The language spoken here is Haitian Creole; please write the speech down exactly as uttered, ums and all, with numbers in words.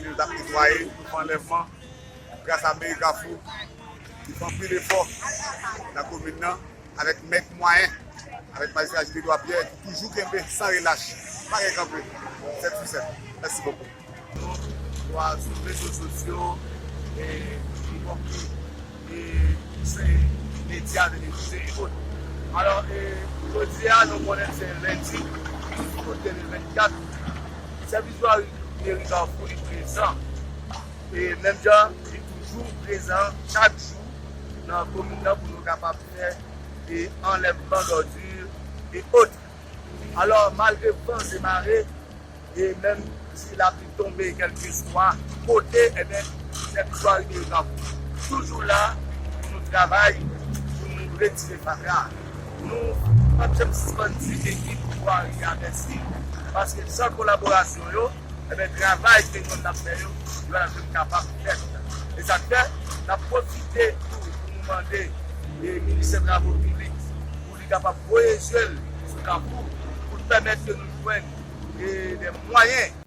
Yo t ap netwaye, yo fè anlèvman. Gras a meri Kafou, ki fè anpil efò nan komin nan, avèk mèt mwayen, avèk majistra Gilles Edouard Pierre, ki toujou kenbe san relach, pa gen kanpe, sèt sou sèt. Mèsi bokou. Swa sou rezo sosyo, e, ki bòk, e, se medya televize e ot. Alò, e, jodi a, nou konnen se lendi, out de mil vennkat, sèvis vwari meri Kafou li prezan. E menm jan, li toujou prezan chak jou nan komin nan pou nou kapab fè, e, anlèvman dòdi e ot. Alò, malgre van se mare, e menm si lapli tonbe kèlkeswa kote, ebyen, sèvis vwari meri Kafou toujou la pou nou travay, pou nou retire fatra. Nou p ap janm sispann di ekip vwari a mèsi, paske san kolaborasyon yo, ebyen, travay ke nou ap fè yo, yo pa t ap janm kapab fèt. E sa k fè, n ap pwofite tou pou nou mande, e, ministè travo piblik pou li kapab voye je l sou Kafou, pou l pèmèt ke nou jwenn, e, de mwayen